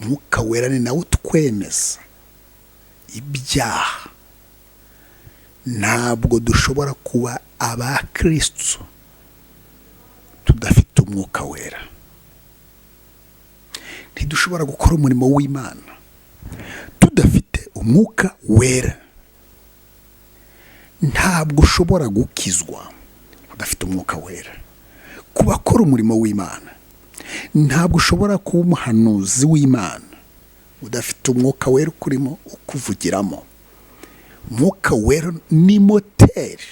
Mwuka Wera ni nawe utwemeza ibyaha. Ntabwo dushobora kuba abakristo tudafite Umwuka Wera. Ntidushobora gukora umurimo w'Imana tudafite Umwuka Wera. Ntabwo ushobora gukizwa udafite Umwuka Wera. Ku bakora umurimo w'Imana, ntabwo ushobora kuba umuhanuzi w'Imana udafite Umwuka Wera ukurimo, ukuvugiramo. Umwuka Wera ni moteri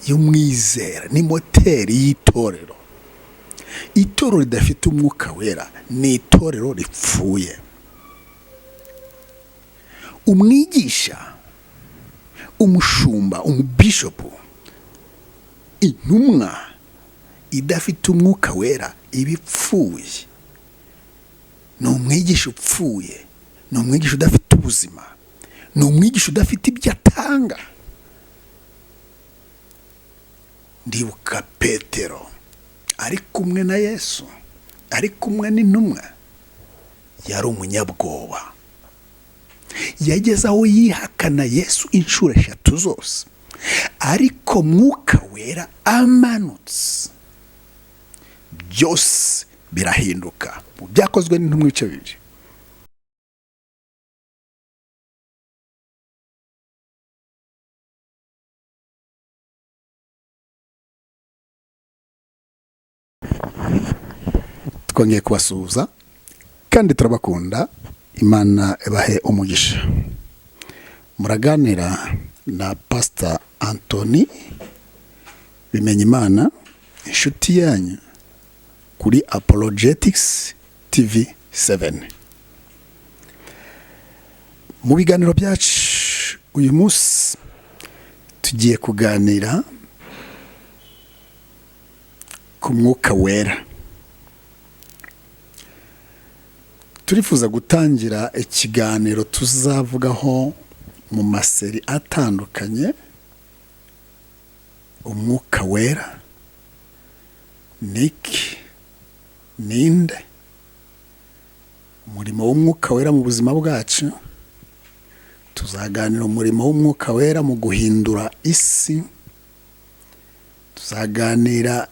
y'umwizera, ni moteri y'itorero. Itorero ridafite Umwuka Wera ni itorero ripfuye. Umwigisha, umushumba, umubishopu, intumwa idafite Umwuka Wera iba ipfuye. Ni umwigisha upfuye, ni umwigisha udafite ubuzima, ni umwigisha udafite ibyo atanga. Ndibuka Petero ari kumwe na Yesu, ari kumwe n'intumwa, yari umunyabwoba. Yageze aho yihakana Yesu inshuro eshatu zose, ariko Mwuka Wera amanutse byose birahinduka. Mu Byakozwe n'Intumwa ibice 2. Twongeye kubasuhuza kandi turabakunda. Imana ibahe umugisha. Muraganira na Pasita Antoni Bimenyimana, inshuti yanyu kuri Apologetics TV 7. Mu biganiro byacu uyu munsi tugiye kuganira ku Mwuka Wera. Turifuza gutangira ikiganiro tuzavugaho mu maseri atandukanye: Umwuka Wera niki, ninde, umurimo w'Umwuka Wera mu buzima bwacu. Tuzaganira umurimo w'Umwuka Wera mu guhindura isi. Tuzaganira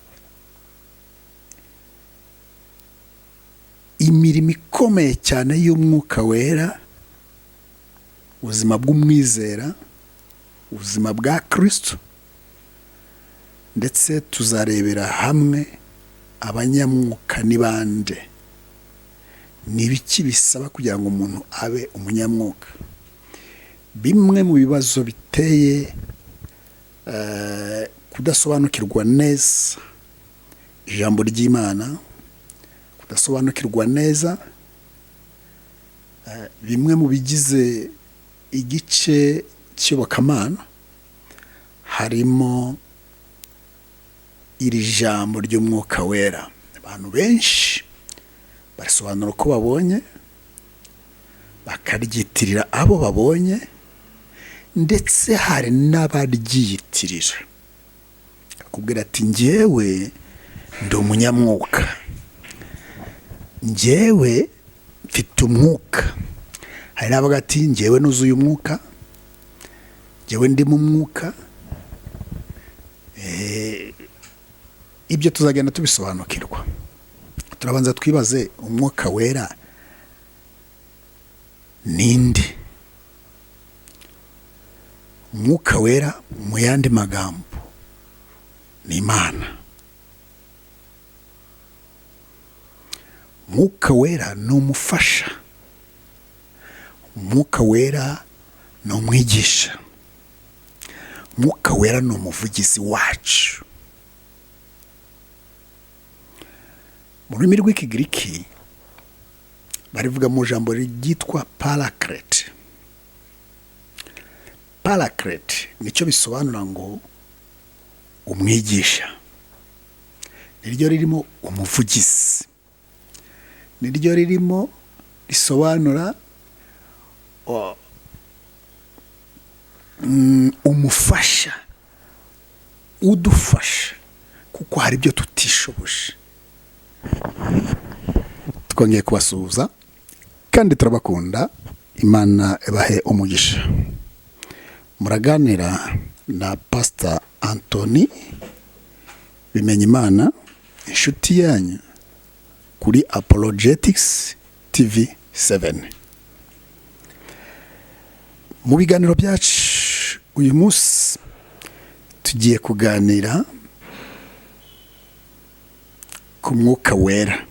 imirimo ikomeye cyane y'Umwuka Wera, ubuzima bw'umwizera, ubuzima bwa Kristo, ndetse tuzarebera hamwe abanyamwuka ni bande, ni ibiki bisaba kugira ngo umuntu abe umunyamwuka. Bimwe mu bibazo biteye kudasobanukirwa neza ijambo ry'Imana, kudasobanukirwa neza bimwe mu bigize igice cy'iyobokamana, harimo iri jambo ry'Umwuka Wera. Abantu benshi barisobanura uko babonye, bakaryitirira abo babonye, ndetse hari n'abaryiyitirira, akubwira ati: "Njyewe ndi umunyamwuka, njyewe mfite umwuka." Hari n'abavuga ati: "Njyewe nuzuye umwuka, njyewe ndi mu mwuka." Ibyo tuzagenda tubisobanukirwa. Turabanza twibaze: Umwuka Wera ninde? Umwuka Wera mu yandi magambo ni Imana. Umwuka Wera ni umufasha. Umwuka Wera ni umwigisha. Umwuka Wera ni umuvugizi wacu. Mu rurimi rw'Ikigiriki barivuga mu jambo ryitwa paraclete. Paraclete nicyo bisobanura ngo umwigisha, niryo ririmo umuvugizi, niryo ririmo risobanura umufasha udufasha kuko hari ibyo tutishoboje. Twongeye kubasuhuza kandi turabakunda. Imana ibahe umugisha. Muraganira na Pasita Antoni Bimenyimana, inshuti yanyu kuri Apologetics TV 7. Mu biganiro byacu uyu munsi tugiye kuganira ku Mwuka Wera.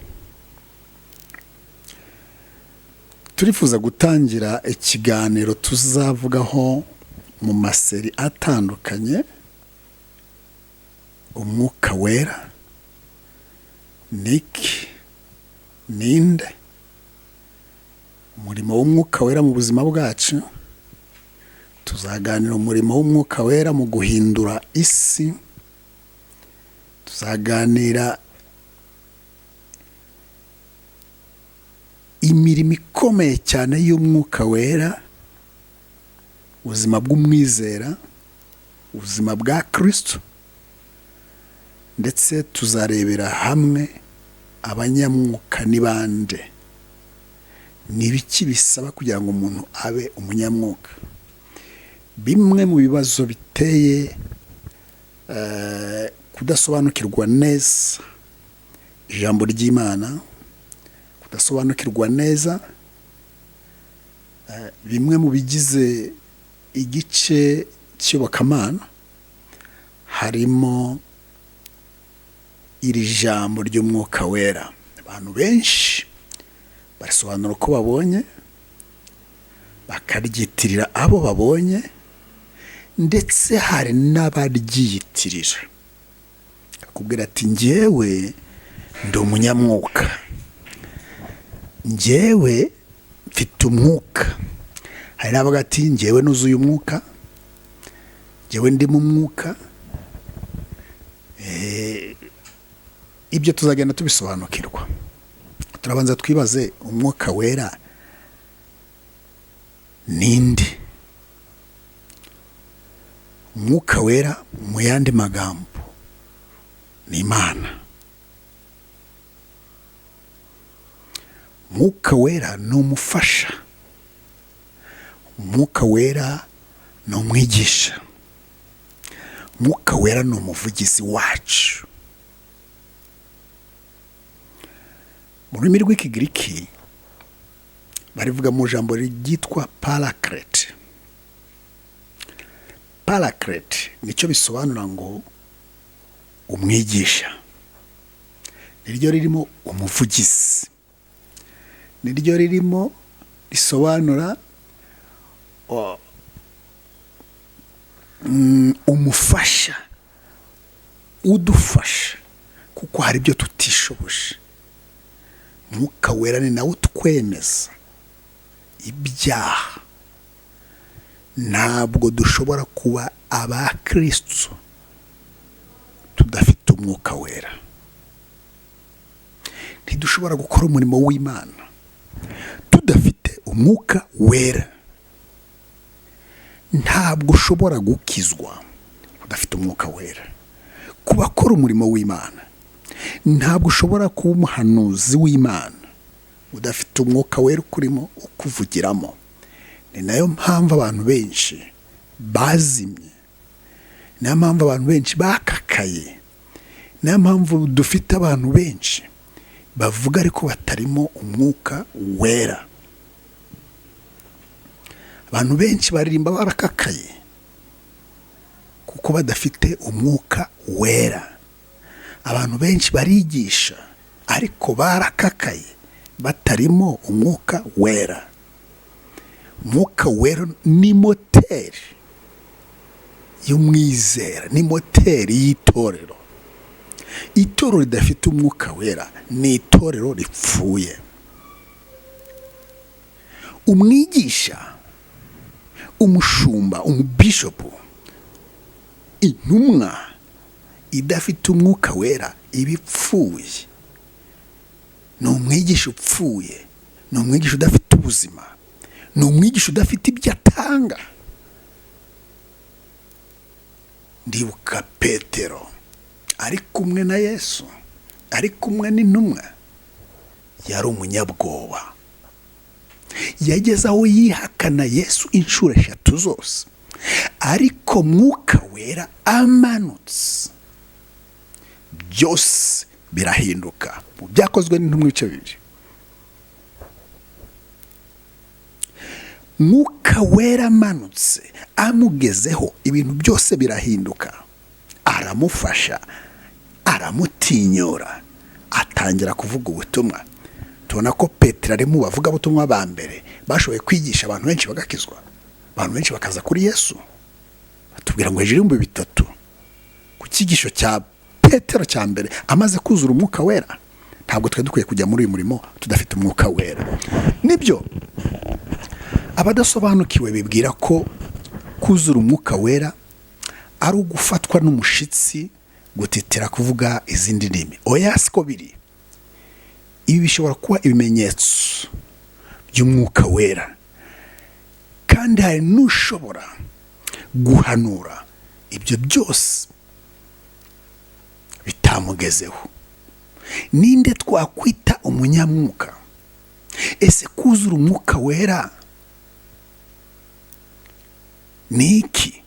Turifuza gutangira ikiganiro tuzavugaho mu maseri atandukanye Umwuka Wera niki, ninde, umurimo w'Umwuka Wera mu buzima bwacu. Tuzaganira umurimo w'Umwuka Wera mu guhindura isi. Tuzaganira imirimo ikomeye cyane y'Umwuka Wera, ubuzima bw'umwizera, ubuzima bwa Kristo, ndetse tuzarebera hamwe abanyamwuka ni bande, ni ibiki bisaba kugira ngo umuntu abe umunyamwuka. Bimwe mu bibazo biteye kudasobanukirwa neza ijambo ry'Imana, kudasobanukirwa neza bimwe mu bigize igice cy'iyobokamana, harimo iri jambo ry'Umwuka Wera. Abantu benshi barisobanura uko babonye, bakaryitirira abo babonye, ndetse hari n'abaryiyitirira, akubwira ati njyewe ndi umunyamwuka, njyewe mfite umwuka. Hari n'abavuga ati njyewe nuzuye umwuka, njyewe ndi mu mwuka. Ibyo tuzagenda tubisobanukirwa. Turabanza twibaze Umwuka Wera ninde. Umwuka Wera mu yandi magambo ni Imana. Umwuka Wera ni umufasha. Umwuka Wera ni umwigisha. Umwuka Wera ni umuvugizi wacu. Mu rurimi rw'Ikigiriki barivuga mu jambo ryitwa parakrete. Parakrete nicyo bisobanura ngo umwigisha. Niryo ririmo umuvugizi, niryo ririmo risobanura umufasha, udufasha kuko hari ibyo tutishoboje. Mwuka Wera ni nawe utwemeza ibyaha. Ntabwo dushobora kuba abakristo tudafite Umwuka Wera. Ntidushobora gukora umurimo w'Imana tudafite Umwuka Wera. Ntabwo ushobora gukizwa udafite Umwuka Wera. Ku bakora umurimo w'Imana, ntabwo ushobora kuba umuhanuzi w'Imana udafite Umwuka Wera ukurimo ukuvugiramo. Ni nayo mpamvu abantu benshi bazimye, niyo mpamvu abantu benshi bakakaye, niyo mpamvu dufite abantu benshi bavuga ariko batarimo Umwuka Wera. Abantu benshi baririmba barakakaye kuko badafite Umwuka Wera. Abantu benshi barigisha ariko barakakaye batarimo Umwuka Wera. Umwuka Wera ni moteri y'umwizera, ni moteri y'itorero. Itorero ridafite Umwuka Wera ni itorero ripfuye. Umwigisha, umushumba, umubishopu, intumwa idafite Umwuka Wera iba ipfuye. Ni umwigisha upfuye, ni umwigisha udafite ubuzima, ni umwigisha udafite ibyo atanga. Ndibuka Petero ari kumwe na Yesu, ari kumwe n'intumwa, Yari umunyabwoba, yageze aho yihakana Yesu inshuro 3 zose, ariko Mwuka Wera amanutse byose birahinduka. Mu Byakozwe n'Intumwa ibice 2, Mwuka Wera amanutse amugezeho ibintu byose birahinduka, aramufasha, aramutinyura, atangira kuvuga ubutumwa. Tubona ko Petero ari mu bavugabutumwa ba mbere bashoboye kwigisha abantu benshi bagakizwa, abantu benshi bakaza kuri Yesu. Batubwira ngo hejuru 3000 ku cyigisho cya Petero cya mbere amaze kuzura Umwuka Wera. Ntabwo twari dukwiye kujya muri uyu murimo tudafite Umwuka Wera. Nibyo abadasobanukiwe bibwira ko kuzura Umwuka Wera ari ugufatwa n'umushitsi, gutitira, kuvuga izindi ndimi. Oya, siko biri. Ibi bishobora kuba ibimenyetso by'Umwuka Wera, kandi hari n'ushobora guhanura ibyo byose bitamugezeho. Ninde twakwita umunyamwuka? Ese kuzura Umwuka Wera ni iki?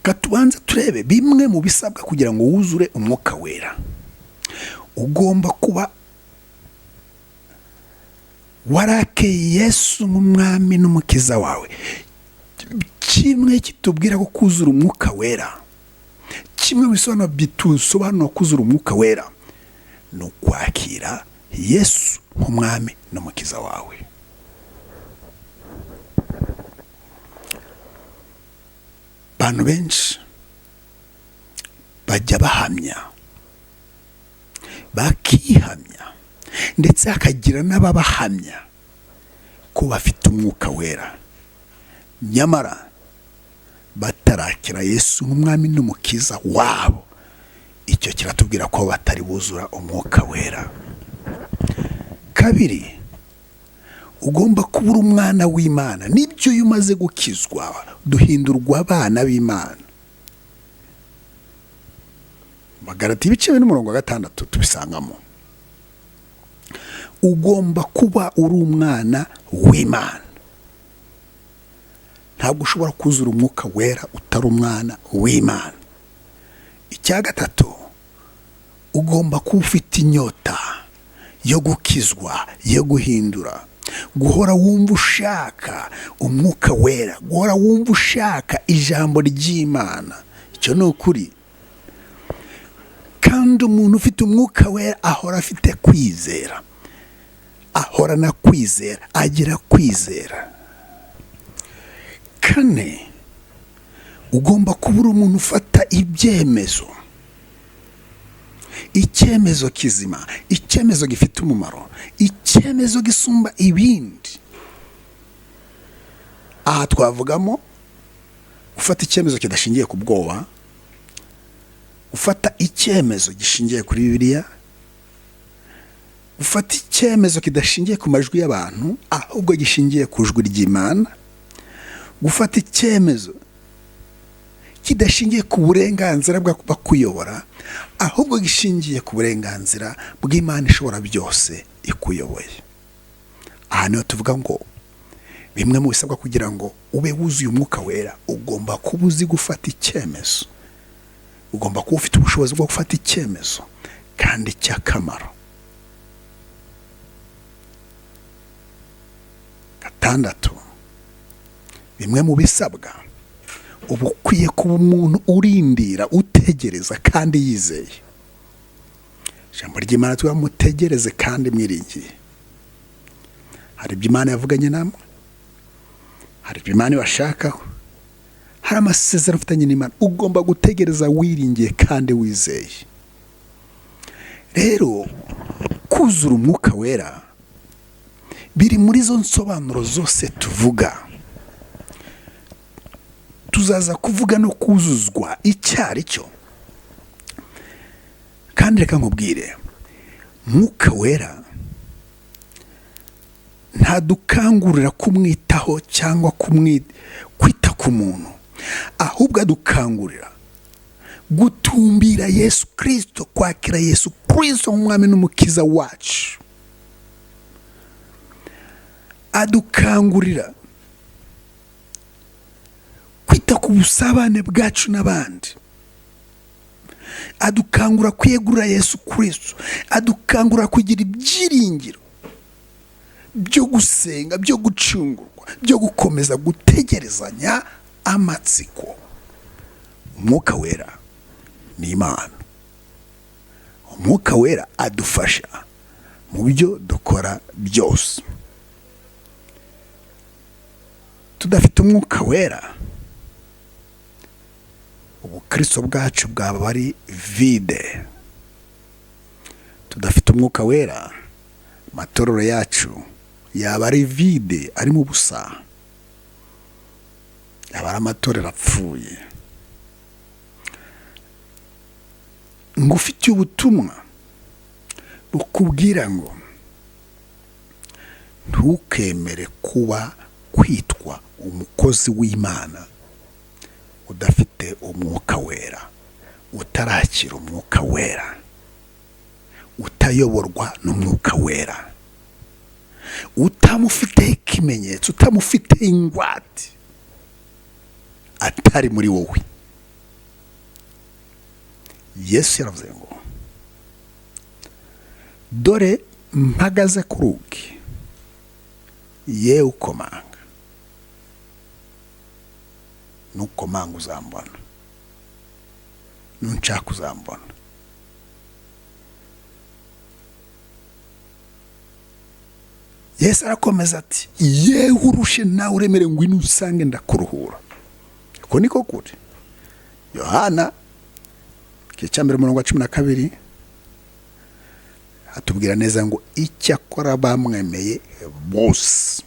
Katubanze turebe bimwe mu bisabwa kugira ngo wuzure Umwuka Wera. Ugomba kuba warakeye Yesu nk'umwami n'umukiza wawe. Kimwe kitubwira ko kuzura Umwuka Wera, kimwe mu bisobanuro bitusobanura kuzura Umwuka Wera ni ukwakira Yesu nk'umwami n'umukiza wawe. Abantu benshi bajya bahamya, bakihamya, ndetse hakagira n'ababahamya ko bafite Umwuka Wera, nyamara batarakira Yesu nk'umwami n'umukiza wabo. Icyo kiratubwira ko batari buzura Umwuka Wera. Kabiri, ugomba kuba uri umwana w'Imana. Nibyo, iyo umaze gukizwa duhindurwa abana b'Imana. Bagalati ibice 2:6 tubisangamo. Ugomba kuba uri umwana w'Imana. Ntabwo ushobora kuzura Umwuka Wera utari umwana w'Imana. Icya gatatu, ugomba kuba ufite inyota yo gukizwa, yo guhindura, guhora wumva ushaka Umwuka Wera, guhora wumva ushaka ijambo ry'Imana. Icyo ni ukuri. Kandi umuntu ufite Umwuka Wera ahora afite kwizera, ahorana kwizera, agira kwizera. Kane, ugomba kuba uri umuntu ufata ibyemezo, icyemezo kizima, icyemezo gifite umumaro, icyemezo gisumba ibindi. Aha twavugamo gufata icyemezo kidashingiye ku bwoba, gufata icyemezo gishingiye kuri Bibiliya, gufata icyemezo kidashingiye ku majwi y'abantu ahubwo gishingiye ku ijwi ry'Imana, gufata icyemezo kidashingiye ku burenganzira bw'abakuyobora ahubwo gishingiye ku burenganzira bw'Imana ishobora byose ikuyoboye. Aha niho tuvuga ngo bimwe mu bisabwa kugira ngo ube wuzuye Umwuka Wera, ugomba kuba uzi gufata icyemezo, ugomba kuba ufite ubushobozi bwo gufata icyemezo kandi cy'akamaro. Gatandatu, bimwe mu bisabwa, uba ukwiye kuba umuntu urindira, utegereza kandi yizeye. Ijambo ry'Imana tuba mutegereze kandi mwiringiye. Hari ibyo Imana yavuganye namwe, hari ibyo Imana ibashakaho, hari amasezerano ufitanye n'Imana, ugomba gutegereza wiringiye kandi wizeye. Rero kuzura Umwuka Wera biri muri zo nsobanuro zose tuvuga. Tuzaza kuvuga no kuzuzwa icyo ari cyo. Kandi reka nkubwire, Mwuka Wera ntadukangurira kumwitaho cyangwa kwita ku muntu, ahubwo adukangurira Gutumbira Yesu Kirisito, kwakira Yesu Kirisito nk'umwami n'umukiza wacu. Adukangurira kwita ku busabane bwacu n'abandi, adukangura kwiyegurira Yesu Kirisito, adukangura kugira ibyiringiro byo gusenga, byo gucungurwa, byo gukomeza gutegerezanya amatsiko. Umwuka Wera ni Imana. Umwuka Wera adufasha mu byo dukora byose. Tudafite Umwuka Wera, ubukristo bwacu bwaba ari vide. Tudafite Umwuka Wera, amatorero yacu yaba ari vide, arimo ubusa, yaba ari amatorero apfuye. Ngufitiye ubutumwa bukubwira ngo ntukemere kuba kwitwa umukozi w'Imana udafite Umwuka Wera, utarakira Umwuka Wera, utayoborwa n'Umwuka Wera, utamufiteho ikimenyetso, utamufiteho ingwate, atari muri wowe. Yesu yaravuze ngo dore mpagaze ku rugi, yewe ukomanga, nukomanga uzambona, nunshaka uzambona. Yesu arakomeza ati yewe urushe nawe uremere, ngwino usange ndakuruhura. Uko niko kuri. Yohana igice cya 1 umurongo wa 12 atubwira neza ngo icyakora bamwemeye bose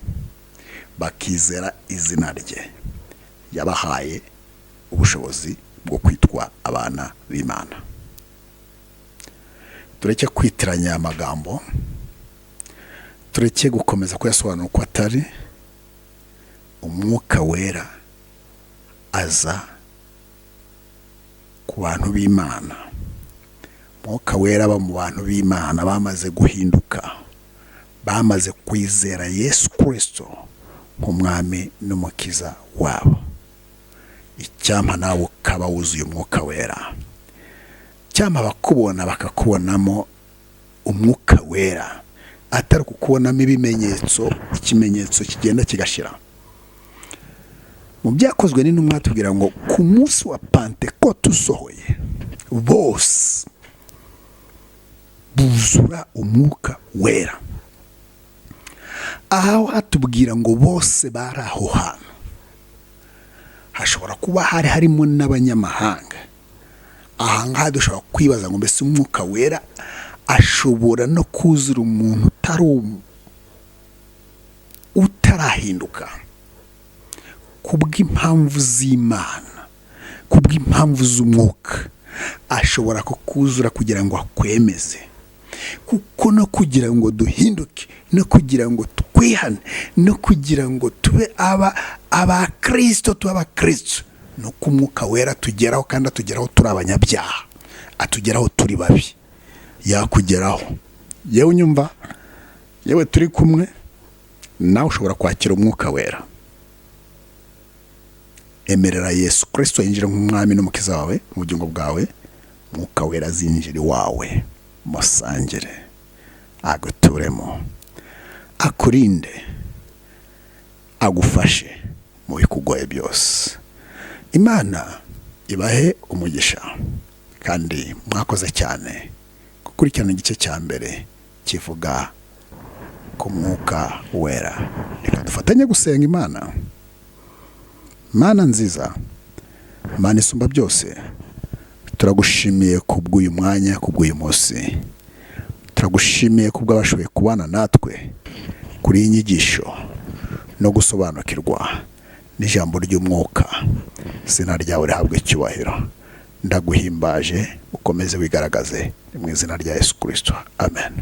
bakizera izina rye, yabahaye ubushobozi bwo kwitwa abana b'Imana. Tureke kwitiranya amagambo, tureke gukomeza kuyasobanura uko atari. Umwuka Wera aza ku bantu b'Imana. Umwuka Wera aba mu bantu b'Imana bamaze guhinduka, bamaze kwizera Yesu Kristo nk'umwami n'umukiza wabo. Icyampa nawe ukaba wuzuye Umwuka Wera, icyampa bakubona bakakubonamo Umwuka Wera, atari kukubonamo ibimenyetso, ikimenyetso kigenda kigashira. Mu byakozwe n'intumwa tubwira ngo ku munsi wa Pantekote usohoye, bose buzura Umwuka Wera. Aho hatubwira ngo bose bari aho hantu, hashobora kuba hari harimo n'abanyamahanga. Aha ngaha dushobora kwibaza ngo mbese Umwuka Wera ashobora no kuzura umuntu utarahinduka kubw'impamvu z'Imana, kubw'impamvu z'umwuka? Ashobora kukuzura kugira ngo akwemeze, kuko no kugira ngo duhinduke, no kugira ngo twihane, no kugira ngo tube abakristo, tube abakristo, no ku Mwuka Wera tugeraho, kandi atugeraho turi abanyabyaha, atugeraho turi babi, yakugeraho. Yewe unyumva, yewe turi kumwe nawe, ushobora kwakira Umwuka Wera. Emerera Yesu Kristo yinjire nk'umwami n'umukiza wawe mu bugingo bwawe. Umwuka Wera azinjira iwawe, musangire, aguturemo, akurinde, agufashe mu bikugoye byose. Imana ibahe umugisha, kandi mwakoze cyane gukurikirana igice cya mbere kivuga ku Mwuka Wera. Reka dufatanye gusenga Imana. Mana nziza, Mana isumba byose, turagushimiye kubw'uyu mwanya, kubw'uyu munsi. Turagushimiye kubw'abashoboye kubana natwe kuri iyi nyigisho no gusobanukirwa n'ijambo ry'umwuka. Izina ryawe rihabwe icyubahiro. Ndaguhimbaje, ukomeze wigaragaze mu izina rya Yesu Kristo. Amen.